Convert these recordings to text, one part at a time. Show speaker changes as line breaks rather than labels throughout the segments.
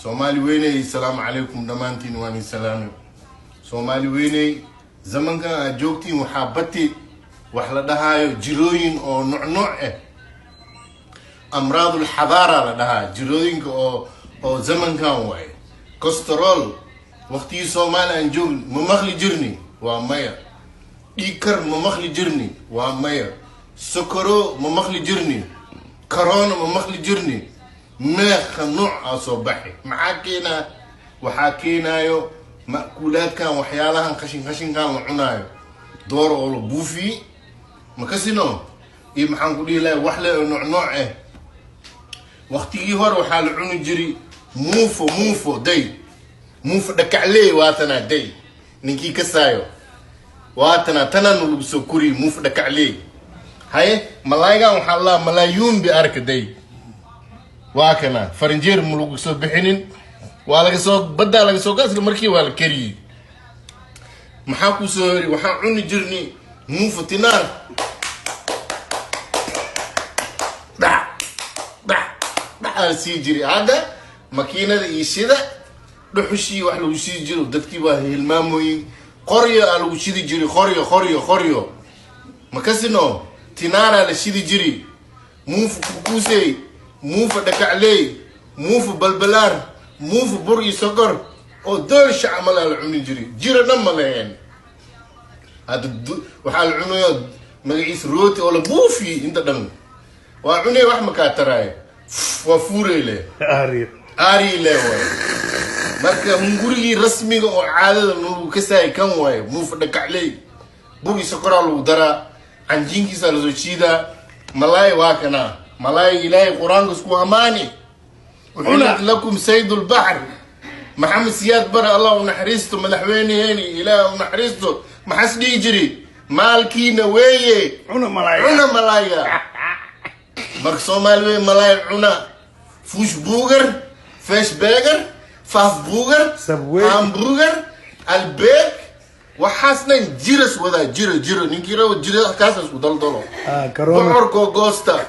Soomaali weyney, asalaamu calaykum dhammaantiin, waan i salaamay. Soomaali weyney, zamankan aad joogtiin waxaa bati wax la dhahaayo jirooyin oo nuuc nuuc ah, amraadul xadaara la dhahaa, jirooyinka oo zamankan waaye. Cholesterol waqtigii Soomaali aan joogni ma maqli jirni? Waa maya. Dhiig kar ma maqli jirni? Waa maya. Sokoro ma maqli jirni? Corona ma maqli jirni? Meeqa nuuc aa soo baxay? Maxaa keenaa? Waxaa keenaayo ma'kuulaadkan, waxyaalahan qashin qashinkan la cunaayo, dooro oo la buufiyey makasino iyo maxaan ku dhihi lahay, wax le oo nooc nooc ah. Waqtigii hore waxaa la cuni jiray muufo, muufo day, muufo dhakacleey. Waatanaa day, ninkii kasaayo waatanaa, tanana lagu soo koriyey muufo dhakacleey. Haye, malaaygan waxaa la malaayuun bi arka day, waa kana faranjeer ma lagu soo bixinin, waa laga soo baddaa, laga soo isla markii waa la kariyey. Maxaa ku soo hori? Waxaan cuni jirnay muufo tinaar, dhac dhac dhac aa sii jiray. Hadda makiinada iyo shida dhuxushii wax lagu shidi jiro dadkii waa hilmaamooyin. Qoryo aa lagu shidi jiray, qoryo, qoryo, qoryo makasino, tinaaraa la shidi jiri. Muufa kukuusey, muufa dhakacleey, muufa balbalaar, muufa bur iyo sokor oo doolsha camal aa la cuni jiray. Jiro dhan ma laheen. Hadda waxaa la cunayaa magaciisa rooti oo la buufiyey, inta dhan waa cunay, wax makaa taraayo, waa fuurey le.
Aariyo.
Aari le waay. Marka hungurigii rasmiga oo caadada lagu kasaayay kan waayo, muufa dhakacley, bur iyo sokoraa lagu daraa, canjiinkiisaa lasoo shiidaa. Malaay waa kanaa, malaay Ilaahay Qur-aanka isku amaani: "Uxillat lakum sayd lbaxr." Maxamed Siyaad Bare, Allah u naxariisto, madaxweyneheeni, Ilaah u naxariisto, maxaas dhihi jiri? "Maalkiina weeye."
Cuna malaay.
Cuna malaayga. Marka Soomaali wey, malaay cuna, fuush buugar, fesh beger, faaf buugar.
Subway.
Hamburger, albeeg, waxaas dhan jiras wadaa, jiro jiro, ninkii rabo jiro kaas isku daldalo.
Ah, corona.
Bocor googoosta,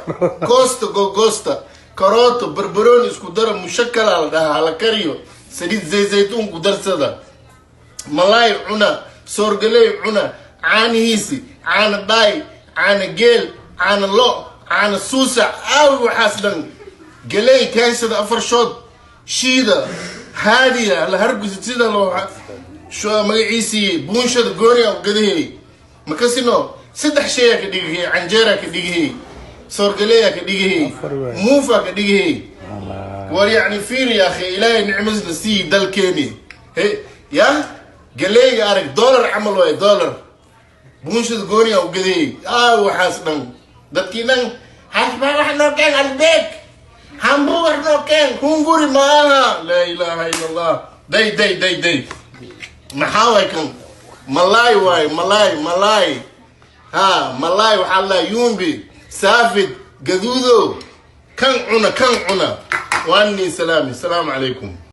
goosta googoosta, karooto, barbarooni isku dara, mushakala la dhahaa, hala kariyo, saliid zay zaytuun ku darsada, malaay cuna, soorgaley cuna, caanihiisi, caana dhaay, caana geel, caana lo, caana suusac, aawi waxaas dhan. Galey keensada, afar shood shiida, haadiya la hargusid, sida loo magaciisii buunshada gooniya u gadahey makasino, saddex shayaa ka dhigahey, canjeeraa ka dhigahey, soorgaleyaa ka dhigahey.
Afar waay.
Muufaa ka dhigahey. War yacni fiir ya akhi, Ilaahay nicmadna sii dalkeeni. He ya galeeyga arag, dollar camal waay, dollar buunshada gooniya u gadahey. Waxaas dhan dadkii dhan hasbaa wax noo keen, albeeg, hamburger noo keen, hunguri maaha. Laa ilaaha ila Allah. Day day day day, maxaa waay kan? Malaay waay, malaay, malaay, ha malaay waxaa la yumbi saafid gaduudo, kan cuna, kan cuna. Waan niin salaami, asalaamu calaykum.